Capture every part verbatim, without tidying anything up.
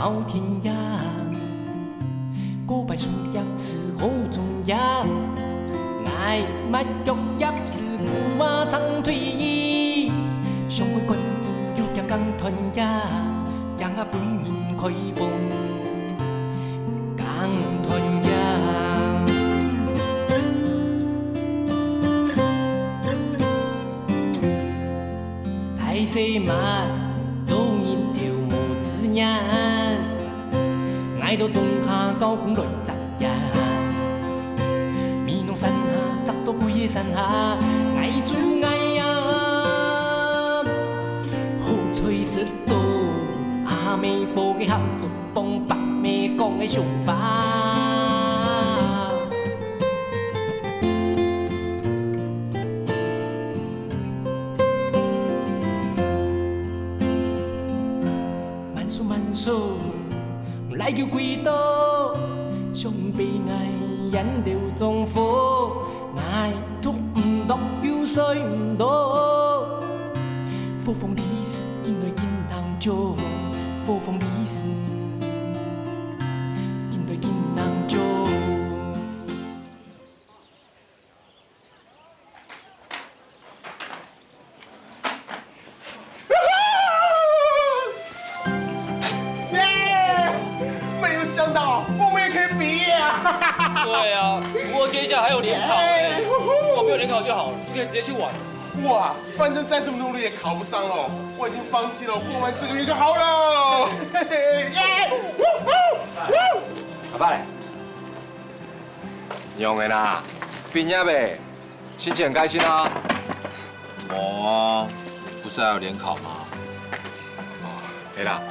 好天呀，个擺樹葉是好種呀，𠊎抹腳葉是古話長腿兒，上回趕緊又驚講斷呀，驚啊分人開封講斷呀。大細嘛，都日頭無自然。 𠊎到冬下交工來摘呀，美濃山下摘到歸个山下，𠊎就𠊎呀，好彩食到阿姆煲个鹹竹幫，伯姆講个想法。 慢手慢手，來去歸到，想被𠊎引流中火，𠊎讀毋落又睡毋落。火風利時，緊來緊能做，火風利時，緊來緊能做。 耶！没有想到我们也可以毕业啊！对啊，不过接下来还有联考哎，如果没有联考就好了，就可以直接去玩。哇，反正再怎么努力也考不上了，我已经放弃了，过完这个月就好了。耶！阿爸嘞？ 仰仔啦，畢業咧，心情很開心啊？無啊，不是還有聯考嗎？係啦，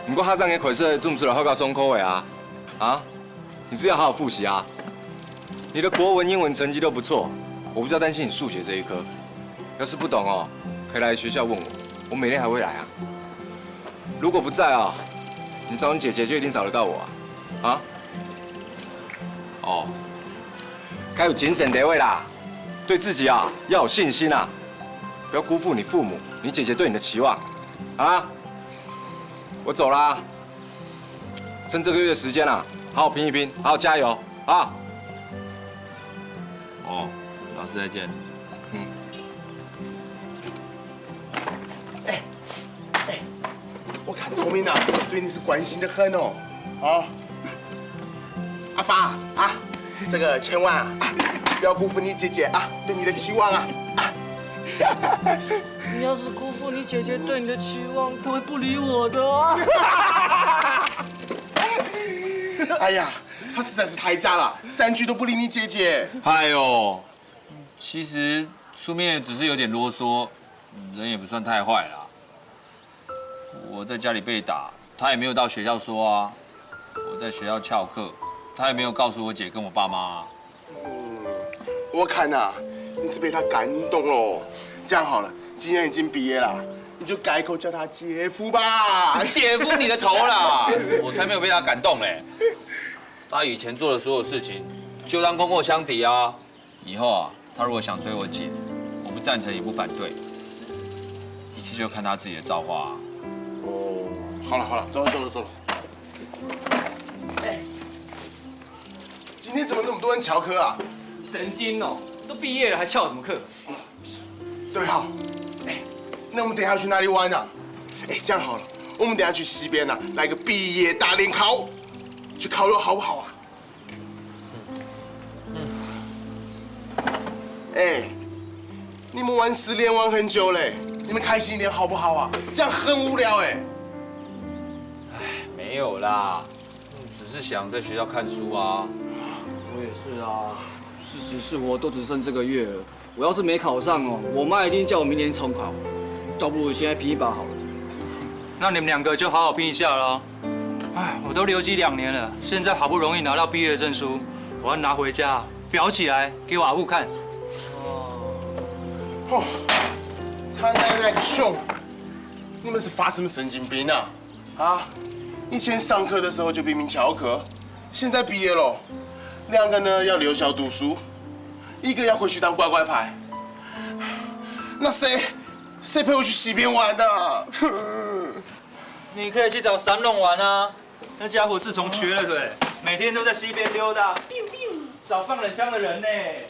毋過學生个考試做毋出來學校上課个啊？啊？你自己要好好複習啊！你的國文、英文成績都不錯，我比較擔心你數學這一科。要是不懂哦，可以來學校問我，我每天還會來啊。如果不在啊，你找你姐姐就一定找得到我啊。啊？ 哦，該有精神个話啦，對自己啊要有信心啊，不要辜負你父母、你姐姐對你的期望啊。我走啦，趁這個月的時間啊，好好拼一拼，好好加油啊！哦，老師再見。嗯。 我看聰明啊，對你是關心得很哦。哦，阿發啊，這個千萬啊，不要辜負你姐姐啊對你的期望啊。啊。你要是辜負你姐姐對你的期望，她會不理我的啊。哎呀，她實在是太渣了，三句都不理你姐姐。哎呦，其實書面也只是有點囉嗦，人也不算太壞啦。 我在家裡被打，他也沒有到學校說啊。我在學校翹課，他也沒有告訴我姐跟我爸媽啊。嗯，我看啊，你是被他感動了。這樣好了，既然已經畢業了，你就改口叫他姐夫吧。姐夫你的頭啦！我才沒有被他感動嘞。他以前做的所有事情，就當功過相抵啊。 以後啊，他如果想追我姐，我不贊成也不反對，一切就看他自己的造化啊。哦，好了好了，走了走了走了。哎，今天怎麼那麼多人翹課啊？神經哦，都畢業了還翹什麼課？對哈，哎，那我們等一下去哪裡玩啊？哎，這樣好了，我們等一下去溪邊啊，來個畢業大聯考，去烤肉好不好啊？ 哎，你們玩失戀玩很久嘞，你們開心一點好不好啊？這樣很無聊哎。唉，沒有啦，只是想在學校看書啊。我也是啊，事實是我都只剩這個月了，我要是沒考上哦，我媽一定叫我明年重考，倒不如現在拼一把好了。那你們兩個就好好拼一下咯。唉，我都留級兩年了，現在好不容易拿到畢業證書，我要拿回家 裱起來給我阿母看。哦，他奶奶个凶！你們是發什麼神經病啊？啊，以前上課的時候就拼命翹課，現在畢業了，兩個呢要留校讀書，一個要回去當乖乖牌。那誰，誰陪我去溪邊玩啊？你可以去找三弄玩啊。那家伙自从学了，对，每天都在溪边溜达，biu biu，找放冷枪的人呢。哎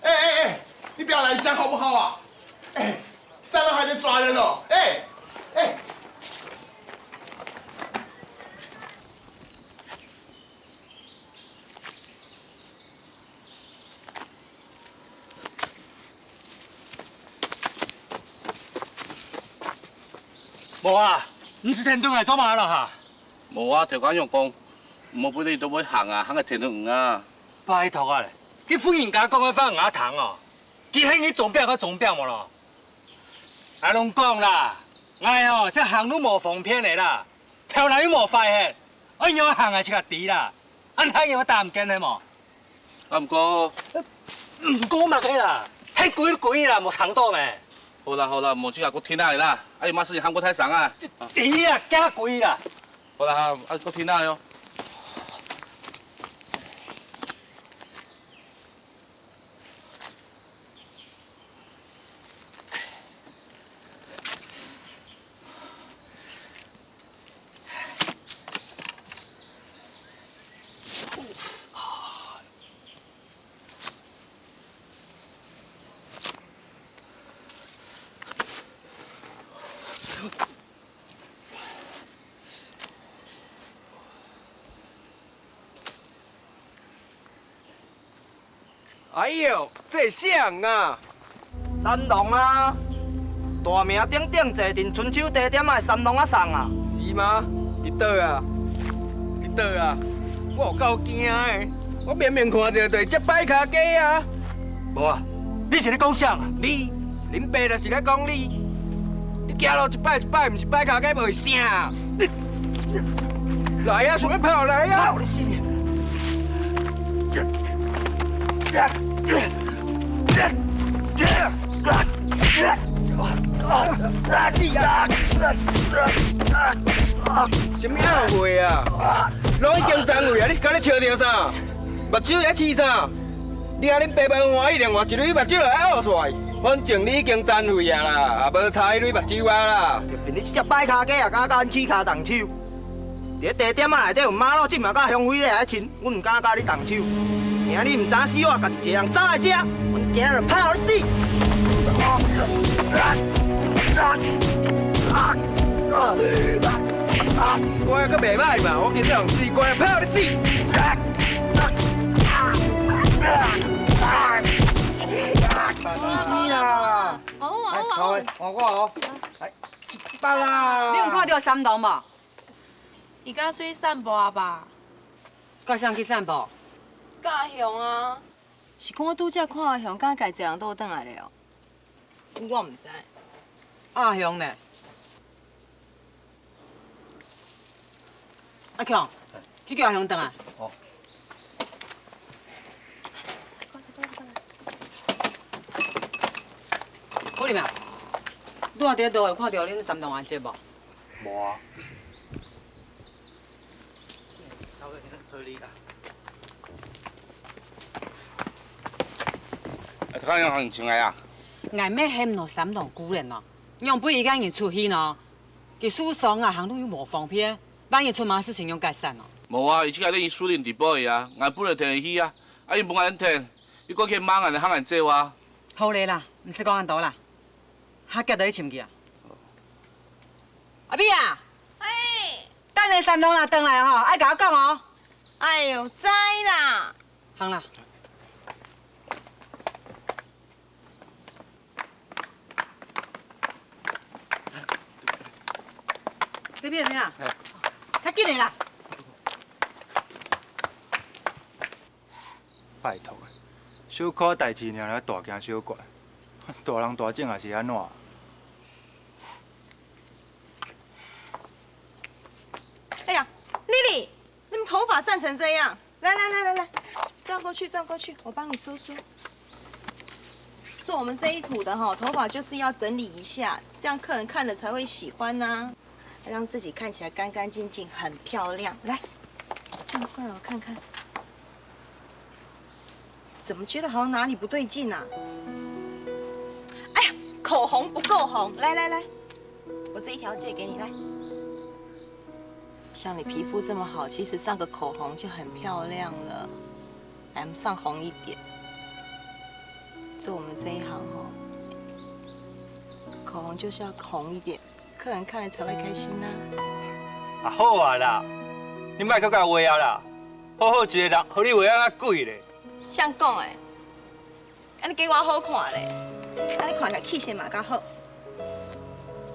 哎哎，你不要拦江好不好啊？哎，山东还在抓人哦！哎哎，无啊，你是天顶个做嘛了哈？无啊，头家娘讲，无分你都会行啊，行个天顶啊。拜托啊咧，佢婦人家讲个话毋听哦，佢喊你装病个装病无咯？啊，拢讲啦，哎哟，这行路无方便个啦，头脑又无坏忒，爱仰行啊自家知啦，安太阳打毋见忒无？ 啊，毋过，毋过嘛个啦，喊鬼就鬼啦，无听到咩？好啦好啦，莫自家个天啊啦，啊，有嘛事情喊个大声啊。知啦，假鬼啦。好啦，啊，个天啊哟。 哎喲，這啥人啊？三郎啊，大名鼎鼎坐佇春秋茶店个三郎阿桑啊。是嗎？佇佗啊？佇佗啊？我有夠驚的，我明明看著就係隻跛跤雞啊！無啊，你是咧講啥啊？你，恁爸就是咧講你。你行路一擺一擺，毋是跛跤雞袂醒啊？來啊，想欲跑來啊！ 啥物後悔啊？路已經佔位啊，你是佮咧笑著啥？目睭咧試啥？你佮恁爸無歡喜，另外一蕊目睭就愛挖出來。反正你已經佔位啊啦，也無差一蕊目睭啊啦。你這隻跛跤雞啊，敢敢起跤動手？佇咧茶店仔內底有馬路禁嘛，佮香火咧來停。 阮毋敢佮你動手。今日毋知死活，家己一个人走來遮，阮今日就拍予你死！我猶閣袂歹嘛，我今日人死，我拍予你死！你啦，好啊，好啊，好啊。換我哦，來，一百啦。你有看到三郎無？伊敢出去散步啊吧？ 佮啥人去散步？佮阿雄啊。是講我拄才看阿雄佮家己一个人倒轉來咧哦。我毋知。阿雄呢？阿強，去叫阿雄轉來。哦。好哩嘛，拄仔佇路有看到恁三郎阿叔無？ 無啊。啊，看樣很像个啊。 𠊎乜喊毋到三郎姑人哦，仰分一个人出去呢？佢受傷啊，行路又無方便，萬一出麼事情仰解散哦？無啊，佢自家等於樹林底背啊，𠊎本來跈佢去啊，啊，佢毋愛𠊎跈，佢過去罵𠊎，喊𠊎走啊。好咧啦，毋使講恁多啦，較遽就去尋佢啊。阿美啊，嘿，等下三郎若轉來吼，愛佮我講哦。哎喲，知啦。行啦。 你變怎樣？較緊个啦！拜託，小可代誌爾了大驚小怪，大人大種也是安怎？哎呀，麗麗，你怎麼頭髮散成這樣？ 來來來來來，轉過去，轉過去，我幫你梳梳。做我們這一組的哈，頭髮就是要整理一下，這樣客人看了才會喜歡吶。讓自己看起來乾乾淨淨，很漂亮。來，這樣過來我看看，怎麼覺得好像哪裡不對勁啊？哎呀，口紅不夠紅。來來來，我這一條借給你，來。像你皮肤这么好，其实上个口红就很漂亮了。来，我们上红一点。做我们这一行哦，口红就是要红一点，客人看了才会开心啊。啊，好啊啦，你莫閣共話啊啦，好好一个人，予你話甲鬼咧。像讲的，安尼加我好看咧，安尼看起来气势嘛较好，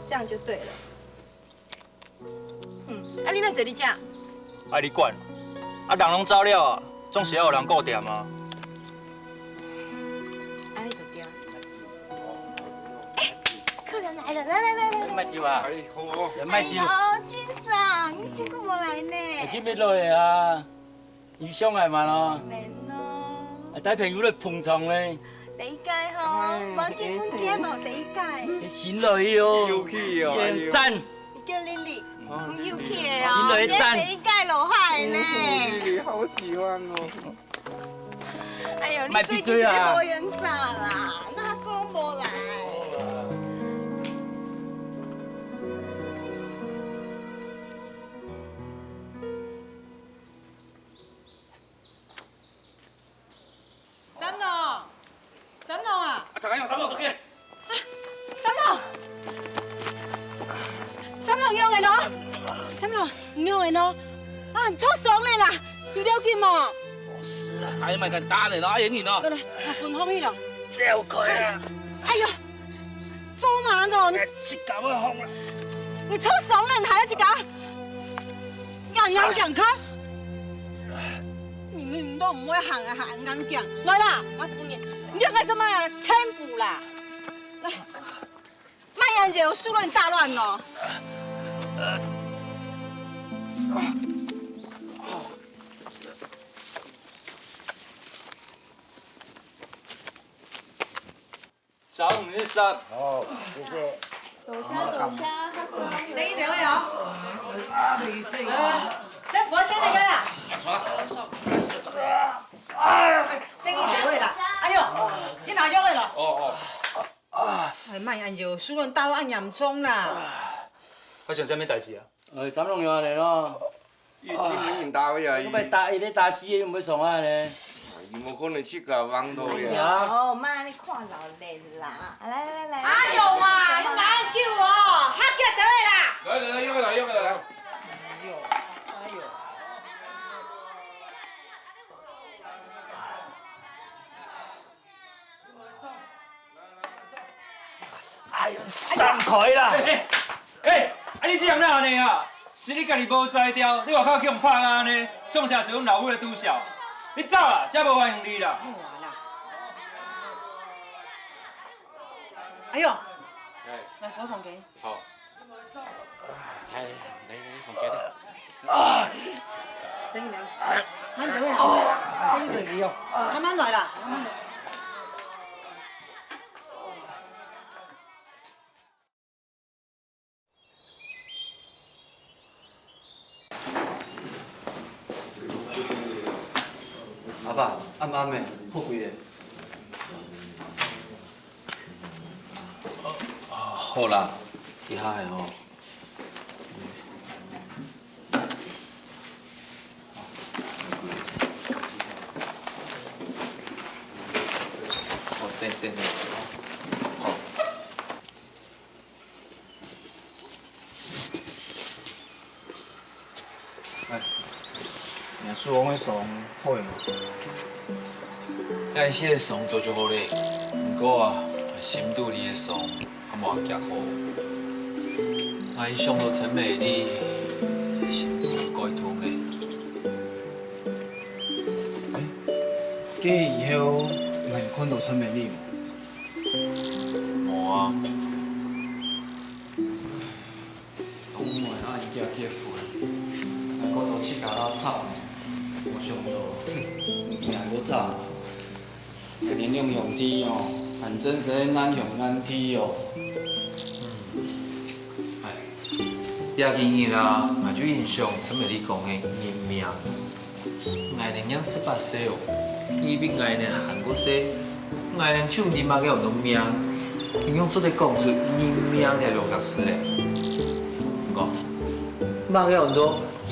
这样就对了。 嗯，啊，你哪坐你遮？啊，你管？啊，人拢走了啊，总是要有人顾店啊。安尼就对。哎，客人来了，来来来来来。莫走啊！哎，好哦。莫走。哎呦，金桑，你真久无来呢。今日落来啊，你想来嘛咯？免咯。啊，帶朋友來捧场咧。第一屆吼，哎，無要紧，阮今日第一屆。你新來哦。有趣哦，哎呦。赞。 你叫Lily，哦，有趣的哦，新來讚。你第一屆落海呢。Lily，好喜歡哦。哎呦，你最近是咧無閒啥啦？哪个攏無來？三郎，三郎啊！啊，大家好，三郎， 三郎，三郎仰會呢？三郎，你仰會呢？啊，你著傷了啦，有要緊無？無事啦，哎呀，莫共打了啦，哎呀，你呢？來來，來，分開去咯。走開啊！哎喲，做麼个呢？哎，指甲要紅了。你著傷了，你還要指甲？ 硬硬硬看。你，你都毋會行啊，還硬硬。來啦，我扶你。你兩個做麼个添堵啦？來，莫恁樣手亂腳亂哦。張醫生。哦，謝謝。多謝，多謝。生意到位哦。呃，師傅，等一下啦。生意到位啦。哎喲，你拿藥了。哦，哦。哎，莫恁樣，手亂腳亂恁嚴重啦。發生啥物代誌啊？ 呃，三郎又來咯。一聽門影打開啊，佢被打，佢被打死，佢毋會爽啊呢。佢無可能自家放到呀。哎喲，莫恁樣看鬧熱啦。來來來來。哎喲嘛，你哪恁久哦？較遽倒來啦。來來來，約過來，約過來。哎喲，哎喲。 哎喲，散開啦！哎，哎，啊你這人哪恁樣啊？是你家己無才調，你外口去予人拍啊呢，創啥是阮老母的恥笑。你走啊，遮無歡迎你啦！好啊啦。哎喲，哎。來，扶我上去。好。 來，來，來，來，房間的。生意了。慢點啊，生意生意哦。慢慢來啦，慢慢來。 阿爸，暗暗个，好貴个。好啦，這下个吼。好，等，等，等。好。 哎，若叔公个傷好了無？𠊎這个傷早就好咧，毋過啊，心肚裡个傷還無恁遽好。𠊎一想到陳美麗，心肚就蓋痛咧。哎，該以後你還看到陳美麗無？無啊。 講毋會啊，𠊎恁遽結婚，𠊎過到自家摎慘，無想到，哼，你還過慘。恁樣兄弟哦，還真係難兄難弟哦。嗯，哎，這幾日啊，𠊎就印象陳美麗講个認命。 𠊎等恁十八歲哦，佢比𠊎等還過細，𠊎等就毋知麼个安到命，仰做得講出認命這兩隻字咧。毋過，麼个安到一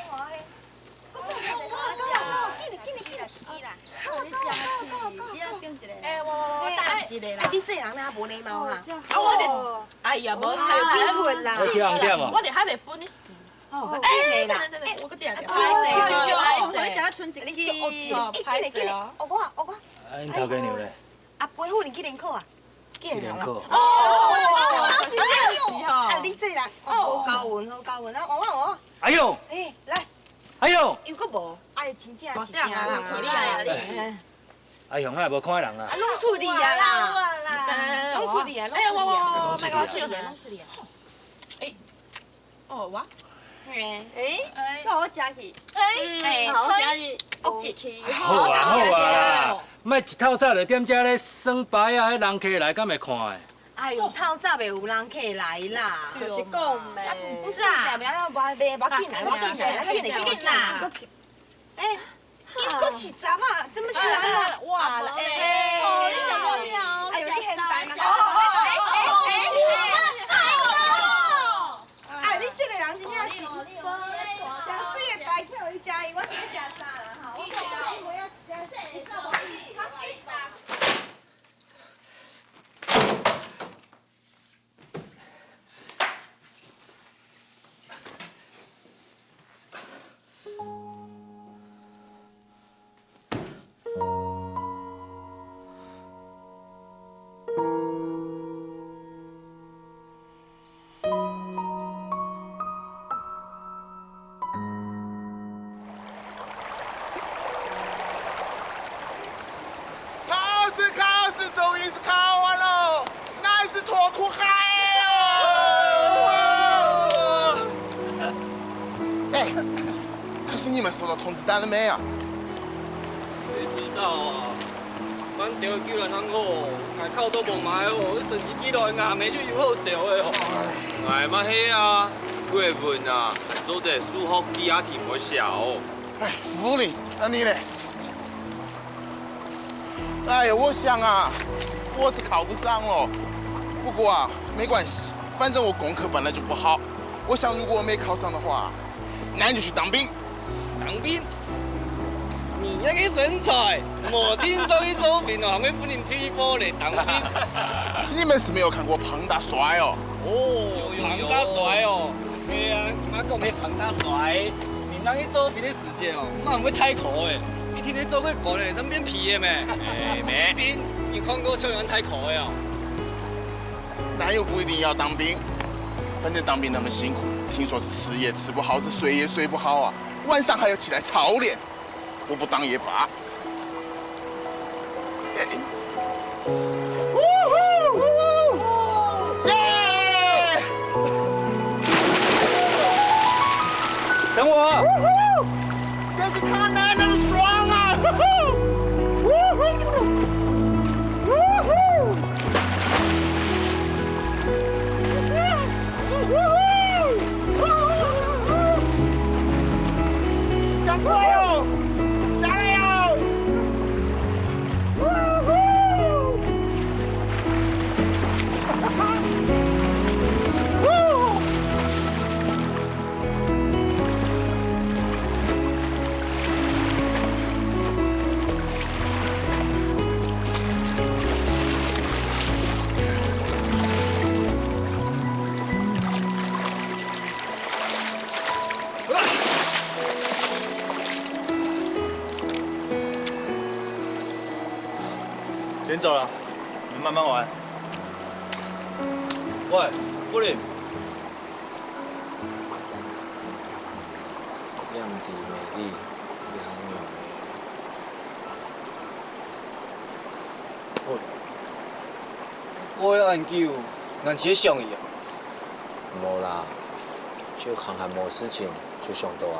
我，我，我，緊，緊，緊。好，好，好，好，好。哎，我，我，我，等一下啦。哎，你這人哪無禮貌哈？啊，我就，哎呀，無差啦。緊出啦。我去紅點哦。我就還袂分你死。哦，哎，緊的啦。等等等等，我這樣。哎，歹勢哦，歹勢。你足惡心，你緊的，緊的。哦，歹勢哦。哦，我，我。啊，恁頭家娘咧？啊，陪夫人去練考啊。去練考。哦，啊，你這人，哦，好交運，好交運啊，哦，哦。哎喲，哎，來，哎喲，又閣無？哎，真正是這樣啦。無啥啦，無啥啦。哎，阿雄啊，無看人啊？啊，攏出力啊啦，攏出力啊，攏出力啊，哎呀，我，我，我，莫搞笑。攏出力啊，攏出力啊。哎，哦，我。哎，哎，好，我食去。OK。好啊，好啊啦，莫一透早就踮遮咧耍牌啊，彼人客來敢會看的？ 哎喲，透早袂有人客來啦。就是講咩。啊，毋是啊，袂要緊啦，無要緊啦，無要緊啦。哎，又閣一隻啊，怎麼是咱啊？哇，哎，哎喲，你現在嘛，哎，你這個人真正是，食水的牌，叫你食，我是食啥啦？哈，我看你無要食，你知道無？ 考試，考試，終於是考完了，那是脫褲鞋哦！哎，可是你們收到通知單了沒有？誰知道啊？ 班長叫人恁好，𠊎考都無買哦，成績記錄𠊎乜就有好笑个哦。𠊎嘛係啊，國文啊，做得數學題啊題目寫哦。哎，福林，那你呢？哎呀，我想啊，我是考不上了。不過啊，沒關係，反正我功課本來就不好。我想如果我沒考上的話，那你就去當兵。 當兵？你那個身材，無定著去做兵哦，還會分人退伍咧，當兵。你們是沒有看過胖達帥哦？哦，有，有，有。胖達帥哦。對啊，你媽講个胖達帥，你那去做兵个時節哦，媽會太苦誒，一天天做个工咧，正變肥个咩？哎，沒。士兵，你看過像人太苦个哦？ 那又不一定要當兵，反正當兵那麼辛苦，聽說是吃也吃不好，是睡也睡不好啊，晚上還要起來操練，我不當也罷。耶！等我。 真是他媽的爽啊！趕快哦，下來哦！ 先走了，你們慢慢玩。喂，布林。 念著美麗，你還有美。喂，過了恁久，還係想佢啊？無啦，就閒閒無事情，就想到啊。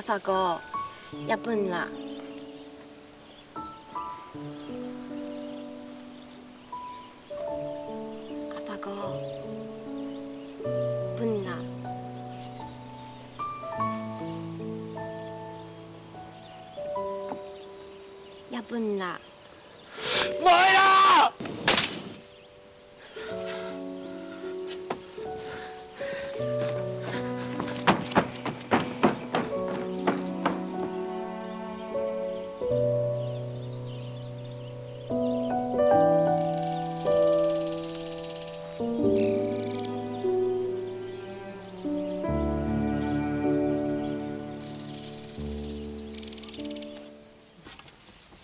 阿發哥，這分你啦。阿發哥，分你啦。這分你啦。莫啦！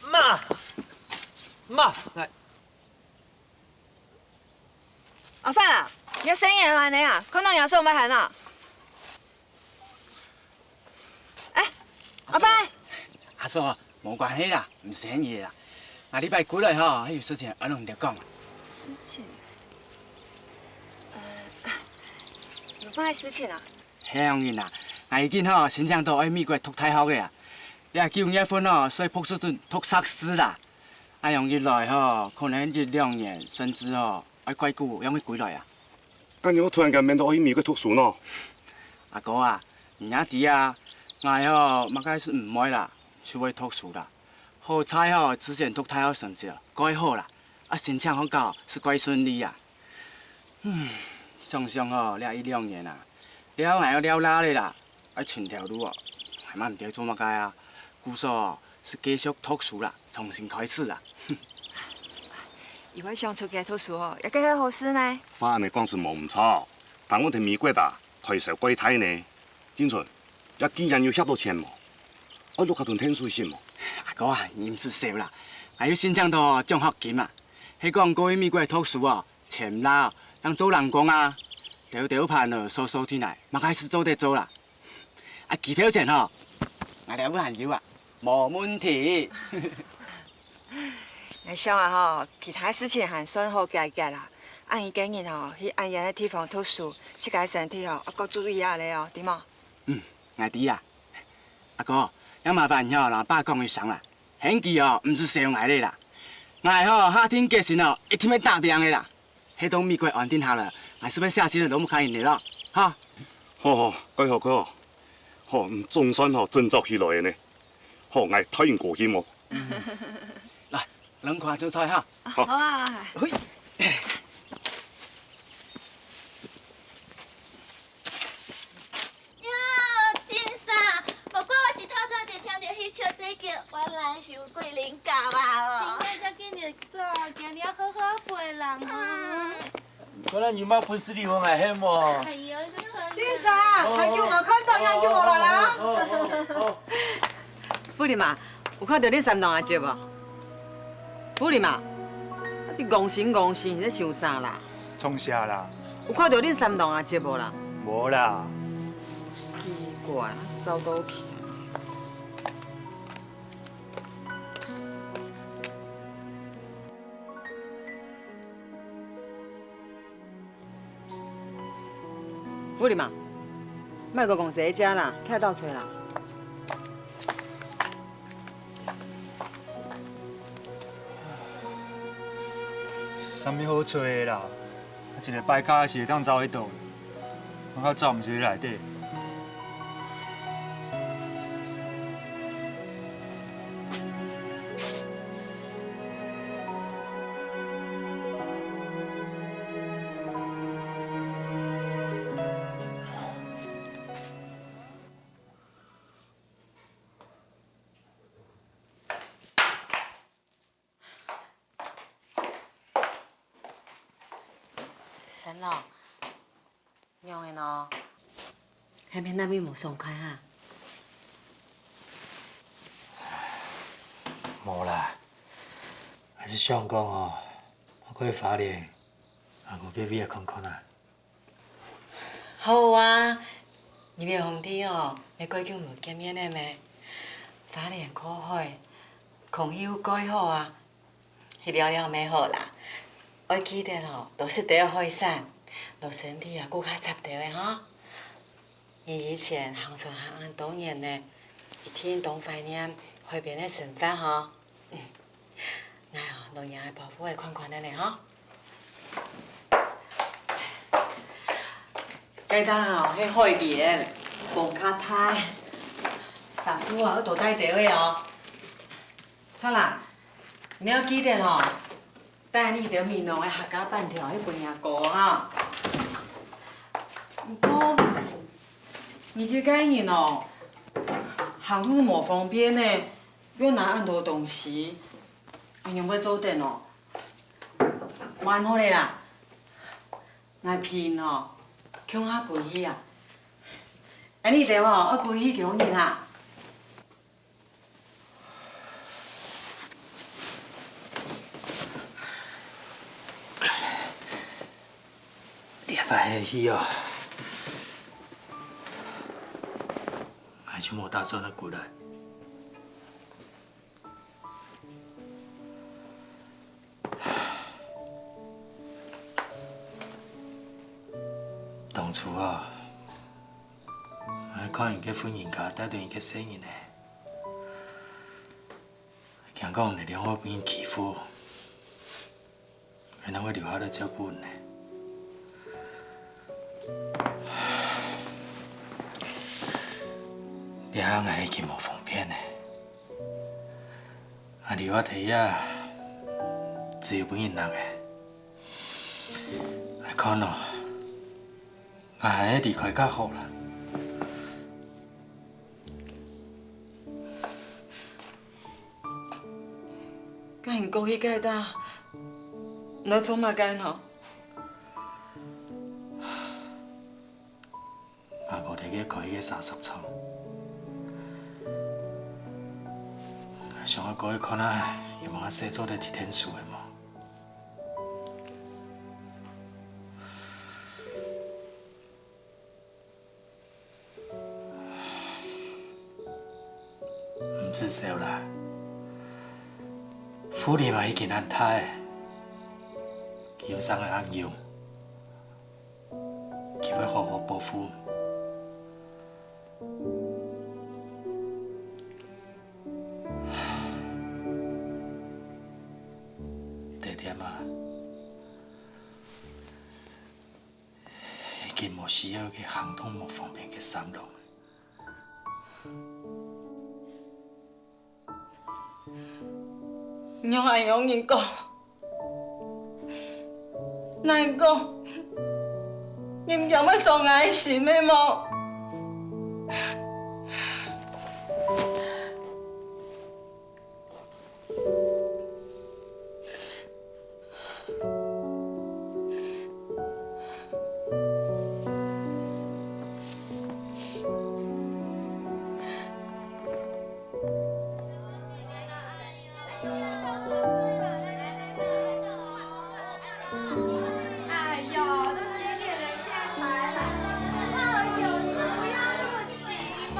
媽，媽，來。 阿發啊，你个生意還恁呢啊？看到阿叔毋會閒啊？哎，阿發！阿叔，無關係啦，毋使客氣啦。𠊎這擺歸來吼，還有事情愛摎你兜講。事情？呃，有麼个事情啊？係恁樣啊，𠊎已經吼申請到愛美國讀大學个啊。這九月份吼，就愛博士生讀碩士啦。 恁樣一來吼，可能一兩年，甚至吼，愛蓋久正會歸來啊。恁樣突然間變到愛去美國讀書呢？阿哥啊，你也知啊，𠊎吼，麼个係毋會啦，就會讀書啦。好在吼，之前讀大學成績蓋好啦，啊，申請學校係蓋順利啊。 嗯，想想吼，這一兩年啊，了𠊎愛了啦咧啦，愛尋頭路哦，𠊎嘛毋知做麼个啊。故所哦，係繼續讀書啦，重新開始啦。以後想出國讀書哦，也係好事呢。話恁呢講係無毋著，但問題美國啊，開銷蓋大呢。 金春，這既然有協到錢無？愛落較多𢯭手先無？阿哥啊，你毋使愁啦，𠊎有申請到獎學金啊。係講過去美國讀書哦，錢啦，正做零工啊，兜兜伴仔掃掃地泥，麼个係做得做啦。啊，機票錢吼，𠊎兜還有啊，無問題。𠊎想啊吼，其他事情還算好解決啦。恁樣个人吼，去恁遠个地方讀書，自家身體吼，愛較注意下咧哦，對無？ 嗯，𠊎知啊。阿哥，愛麻煩你吼，摎爸講一聲啦。喊佢哦，毋使愁𠊎咧啦。𠊎吼，下定決心哦，一定會打拚个啦。係到美國安定下了，𠊎就會寫信摎屋下人聯絡，哈。好好，蓋好蓋好。好，你總算吼振作起來了呢。好，𠊎替你高興哦。來， 摎𠊎看做菜哈。好。好啊。嘿。喲，先生，無怪𠊎一透早就聽著彼鳝雞叫，原來係有鬼靈狗啊哦。今日才今日早，今日好好陪人啊。嗯。 看來你嘛本事哩，𠊎還喊無？哎喲，先生，還久無看到，恁久無來啊？哦，哦，哦，哦。富林啊，有看到恁三郎阿叔無？富林啊，啊你戇神戇神，你在想啥啦？創啥啦？有看到恁三郎阿叔無啦？無啦。奇怪，走到去。 富林啊，莫講講這隻啦，徛到吹啦。啥物好吹个啦？一个擺假是會當走去倒？ 我較走毋出去內底。三郎，仰仔呢？係毋係哪位無爽快啊？無啦，還係想講哦，愛過去花蓮，阿哥該位仔看看啊。 好啊，你兩兄弟哦，也蓋久無見面了咩？花蓮靠海，空氣又蓋好啊，去尞尞乜好啦。愛記得哦，多食兜海產，摎身體啊顧較紮兜仔哈。你以前行船行恁多年呢，一定當懷念海邊个生活吼。嗯，𠊎哦，摎若个包袱仔款款仔呢吼。該搭吼，係海邊，風較大，衫褲啊，愛多帶兜仔哦。算啦，你愛記得吼， 帶你兜美濃个客家粄條去分若哥哈。毋過，你這個人哦，行路無方便呢，又拿恁多東西，恁樣會做得哦？還好咧啦，𠊎陪你哦，共下歸去啊。恁你兜哦，愛歸去幾多日啊？ 這擺係去哦，𠊎就無打算愛歸來。當初啊，𠊎看你个婦人家帶等一個細人仔， 驚講你兩儕分人欺負，還哪會留下來照顧你呢？這下𠊎已經無方便了，啊，留下忒啊，只有分人拿了。𠊎看哦，𠊎還係離開較好啦。 該你過去該搭，你愛做麼个呢？阿哥在該開一個沙石廠，𠊎想愛過去看下，有麼个事做得提點手个無？ 毋使愁啦，福利嘛已經恁大了，佢有生个恁勇，佢會好好保護。爹爹嘛， 已經無需要佢行動無方便个三郎。仰恁樣人講？恁樣講，你毋驚會傷𠊎个心个無？ 哎呦，都几点了，你现在才来？哎呦，你们不要那么急嘛。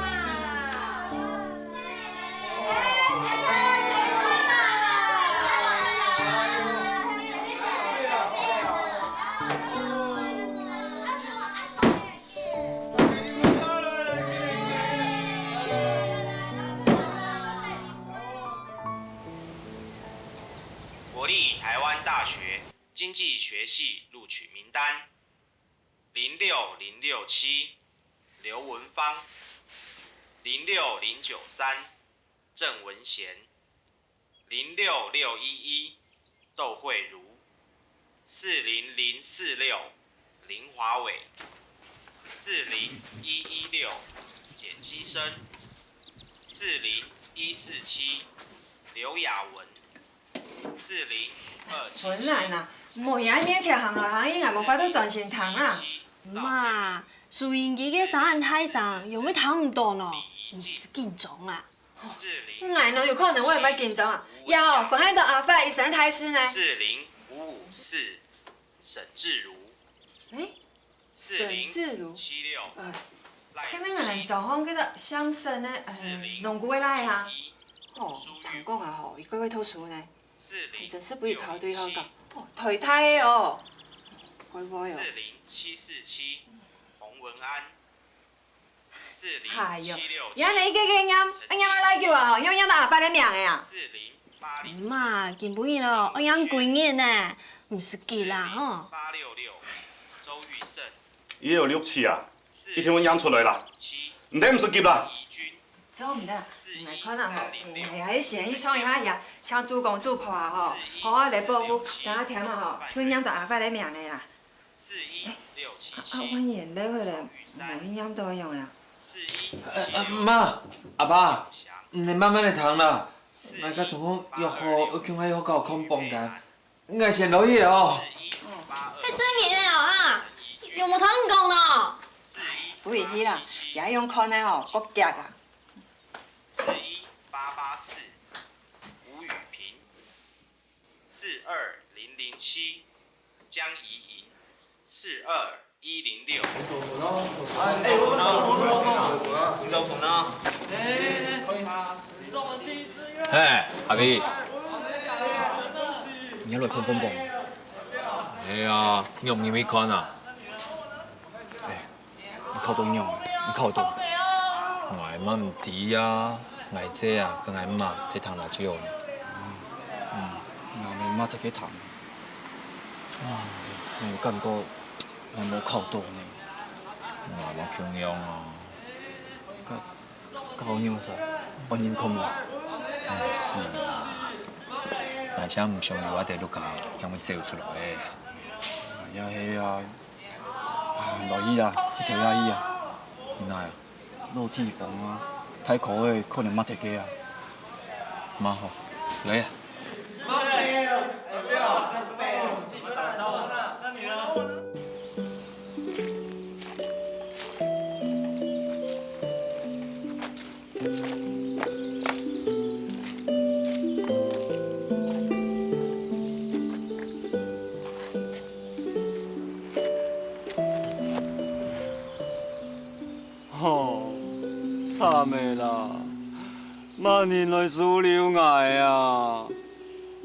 国立台湾大学经济学系录取名单：零六零六七，刘文芳；零六零九三，郑文贤；零六六一一，窦慧茹；四零零四六，林华伟；四零一一六，简基生；四零一四七，刘雅文；四零二七七，本来呐，莫佇面前行來行去，𠊎無法度專心聽啊。媽，收音機个聲恁大聲，又毋係聽毋到呢，毋使緊張啦。 𠊎哪有可能會毋會緊張啊？呀哦，關係到阿發一生大事呢。四零五五四，沈志如。欸，沈志如。呃，看那個人早上跟著相聲呢，呃，農夫的那一行。哦，聽講啊吼，佢乖乖讀書呢。你真是不知道對方講，哦，台大的哦，乖乖哦。四零七四七，洪文安。哎喲，你恁呢一个个唸，愛唸到哪久啊？吼，唸唸到阿發个名个啊？毋嘛，今晡日咯，愛唸幾日呢？毋使急啦吼。一有六七啊，一定會唸出來啦。毋得毋使急啦。做毋得，𠊎看啊吼，嗯，哎呀，先去創一下呀，請祖公祖婆啊吼，好好來保護，等下添啊吼，就唸到阿發个名个啦。 啊，萬年了後咧，無去唸到樣啊？呃，呃，媽，阿爸，你等慢慢來聽啦。𠊎佮同學約好，愛共下去學校看榜單。𠊎先落去哦。係真个哦，哈，有無同你講呢？毋會去啦，這樣看个哦，較遽啊。四一八八四，吳雨萍。 四二零零七，江怡瑩，四二一零六。嘿，阿飛，你也來看看榜？係啊，你有入去看啊？ 你考著仰？你考著？𠊎嘛毋知啊，𠊎姐啊，佮𠊎姆在聽radio呢。嗯，𠊎姆嘛在該聽。𠊎感覺𠊎無考著呢。𠊎嘛共樣啊。該，該仰仔，愛認可無？毋使啦，𠊎正毋想留在這屋下，正會走出來。也係啊。 來去啊，去投下去啊。去哪啊？落地方啊，太苦个，可能嘛忒過啊。嘛好，來啊。 吼，慘个啦！麼人來收留𠊎啊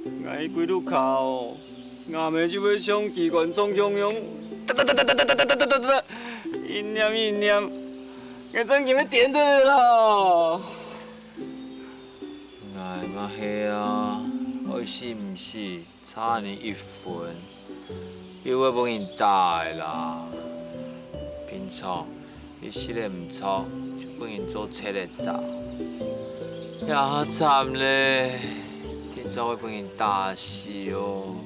？𠊎歸屋下哦，吾姆就會像機關銃共樣，噠噠噠噠噠噠噠噠噠噠，一唸一唸，𠊎正經會癲忒啦！𠊎嘛係啊，愛死毋死， 差你一分，又會分人打个啦。平常一息仔毋著，就分人做賊仔打。這下慘咧，定著會分人打死哦。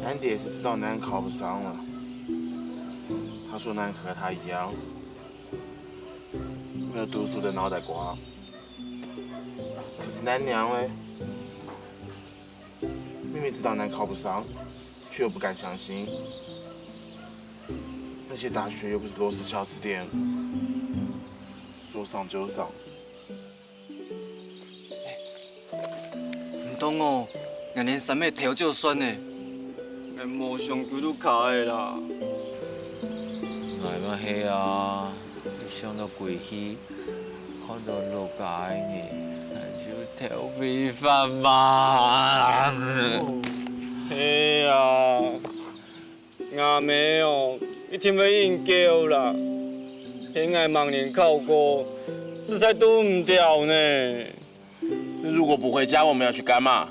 南姐是知道南考不上了，她說南和她一樣，沒有讀書的腦袋瓜。 可是南娘呢？明明知道南考不上，卻又不敢相信。那些大學又不是羅斯喬斯店，說上就上。毋通哦，𠊎連三个頭就算了，𠊎無想歸屋下个啦。𠊎嘛係啊，一想到歸去， 看到老家个人，𠊎就頭皮發麻。係啊，吾姆哦，一定會應叫啦。係𠊎明年考過，實在堵毋著呢。如果不回家，我們要去幹嘛？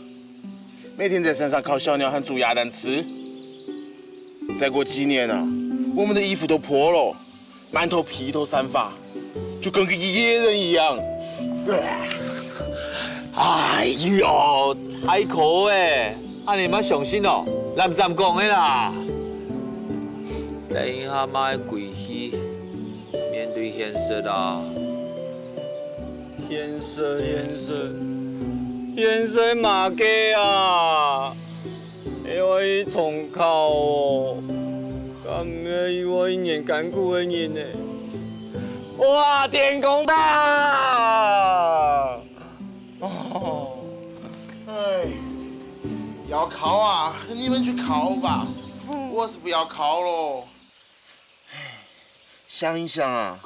每天在山上烤小鳥和煮鴨蛋吃。再過幾年啊，我們的衣服都破了。 滿頭披頭散髮，就跟個野人一樣。哎喲，太苦欸！恁呢嘛相信哦，濫濫講个啦。等一下嘛會歸去，面對現實啊。現實，現實，現實麼个啊？ 係愛去重考哦，敢毋係又愛一年艱苦个日呢？哇，天公伯！哦，哎，要考啊，你們去考吧，我是不要考咯。 想一想啊，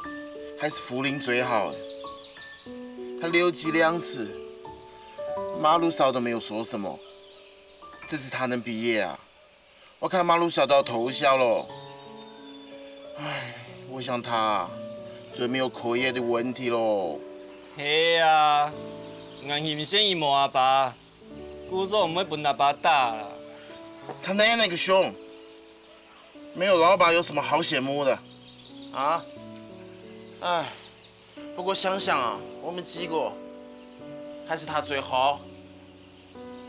還是福林最好欸。他六級兩次，馬路掃都沒有說什麼，這次他能畢業啊？我看馬路掃都要偷笑咯。我想他就没有课业的问题咯。係啊，𠊎欣羨佢無阿爸，故所毋會分阿爸打啦。他奶奶个胸，没有老爸有什么好羡慕的啊？唉，不过想想啊，我们几个还是他最好。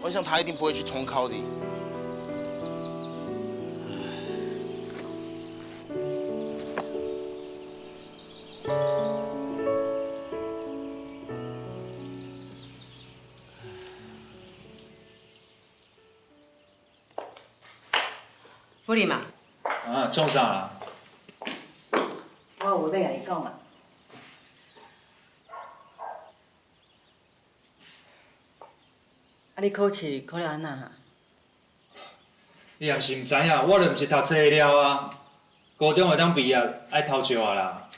我想他一定不会去重考的。福林啊，啊，創啥啦？我有話欲共你講啊。 啊，你考試考了安怎啊？你也毋是毋知影，我就毋是讀冊个料啊！高中會當畢業，愛偷笑啊啦！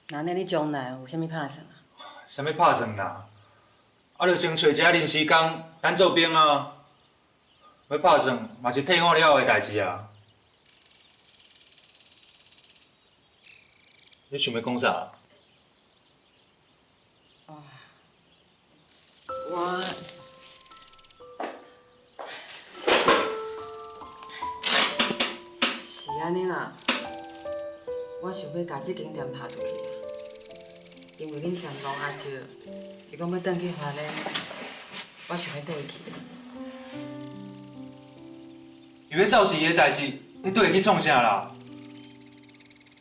若按呢你將來有啥物拍算啊？啥物拍算啦？啊，就先揣一个臨時工，等做兵啊！欲拍算嘛是退伍了後个代誌啊！ 你想欲講啥？哦，我是安尼啦，我想欲共這間店拍出去啦，因為恁山東阿叔，伊講欲轉去花蓮，我想欲綴伊去。 又欲走死个代誌，你綴伊去創啥啦？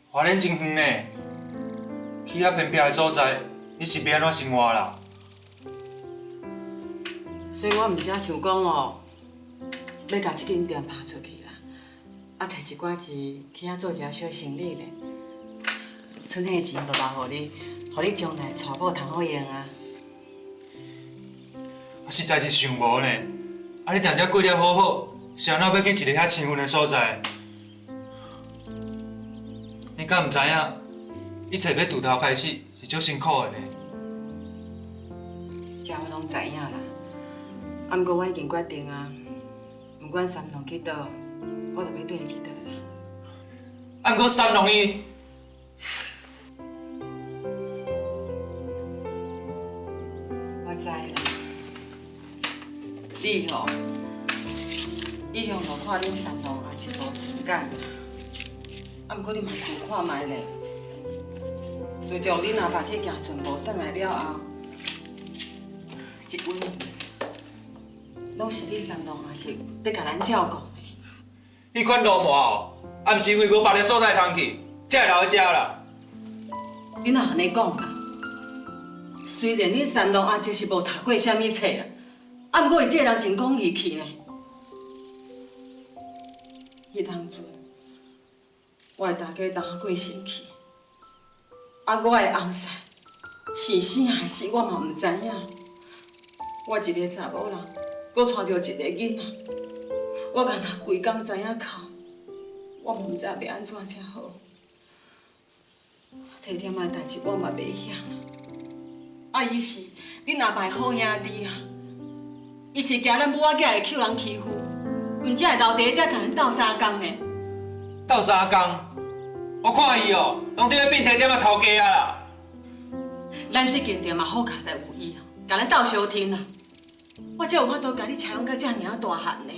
花蓮真遠呢，去遐偏僻个所在，你是欲安怎生活啦？所以我毋才想講哦，欲共這間店拍出去啦，啊，提一寡錢去遐做一下小生理咧，賰的錢就留予你，予你將來娶某通好用啊。 我實在是想無呢。啊，你踮遮過了好好，是安怎欲去一个遐清遠的所在？你敢毋知影，一切欲對頭開始是足辛苦的呢？這我攏知影啦，啊，毋過我已經決定啊，毋管山東去佗，我都欲綴伊去佗啦。啊，毋過山東伊 我知啦，你吼，一向都看恁山東阿叔無順眼，啊，毋過你嘛想看覓咧，自從恁阿爸去行船無轉來了後，一分攏是你山東阿叔咧共咱照顧呢。 你看老母哦，啊毋是因為無別个所在通去，才會留佇遮啦。你哪安尼講啦？雖然恁山東阿叔是無讀過啥物冊啦，啊毋過伊這个人真講義氣呢。彼當陣，我的大哥拄過身去， 啊，我的翁婿，是生還是死我嘛毋知影。我一个查某人，閣帶著一个囡仔，我干焦規工知影哭，我嘛毋知欲安怎才好。體貼仔的代誌我嘛袂曉。啊，伊是 恁阿爸好兄弟啊，伊是驚咱母仔囝會去予人欺負，毋才會留佇遮共咱鬥相共呢。鬥相共？我看伊哦，攏佇咧變天店仔頭家啊啦！咱這間店嘛好佳哉有伊啊，共咱鬥相挺啊，我才有法度共你晟養甲遮爾仔大漢呢。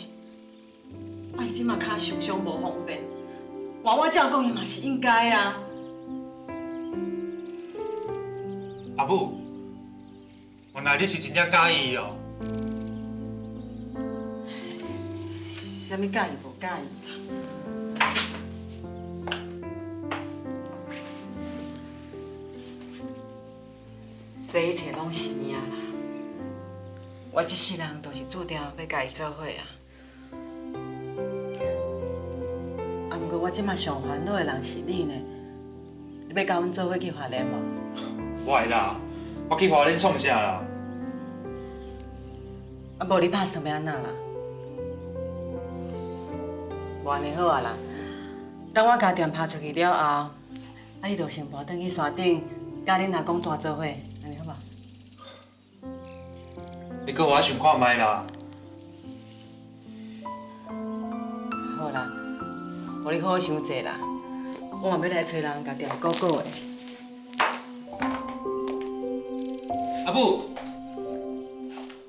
啊，伊這馬跤受傷無方便，換我照顧伊嘛是應該啊。阿母，原來你是真正佮意伊哦。啥物佮意無佮意啊？這一切攏是命啦！我這世人都是註定欲佮伊做伙啊！ 啊，毋過我這馬上煩惱的人是你呢，你欲佮阮做伙去花蓮無？我會啦，我去花蓮創啥啦？啊，無你拍算欲按怎啦？無按呢好啊啦，等我家店拍出去了後，啊，你就先搬轉去山頂，佮恁阿公蹛做伙，按呢好無？ 你閣予我想看覓啦。好啦，予你好好休息啦。我嘛欲來揣人共店顧顧咧。阿母，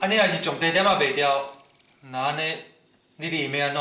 恁呢若是將茶店仔賣掉，若恁呢，你，你欲按怎？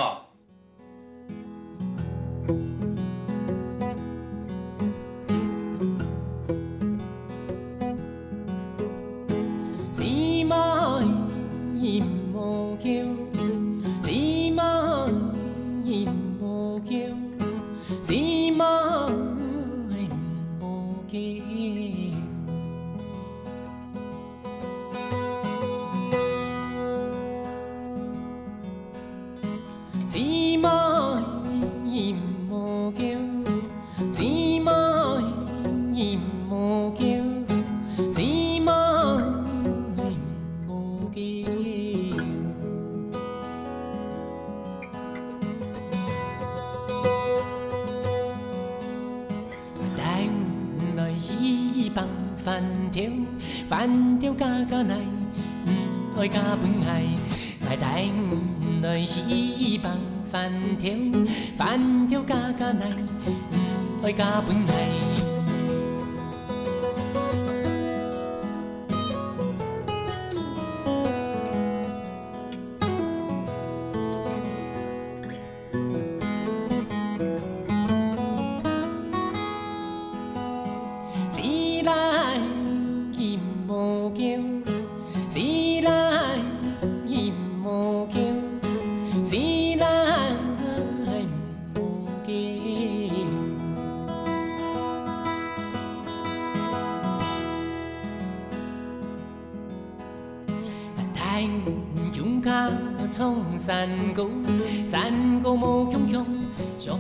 帶你來去放番條，番條加加泥，毋愛加分𠊎。𠊎帶你來去放番條，番條加加泥，毋愛加分𠊎。 帶你共下唱山歌，山歌無共樣，像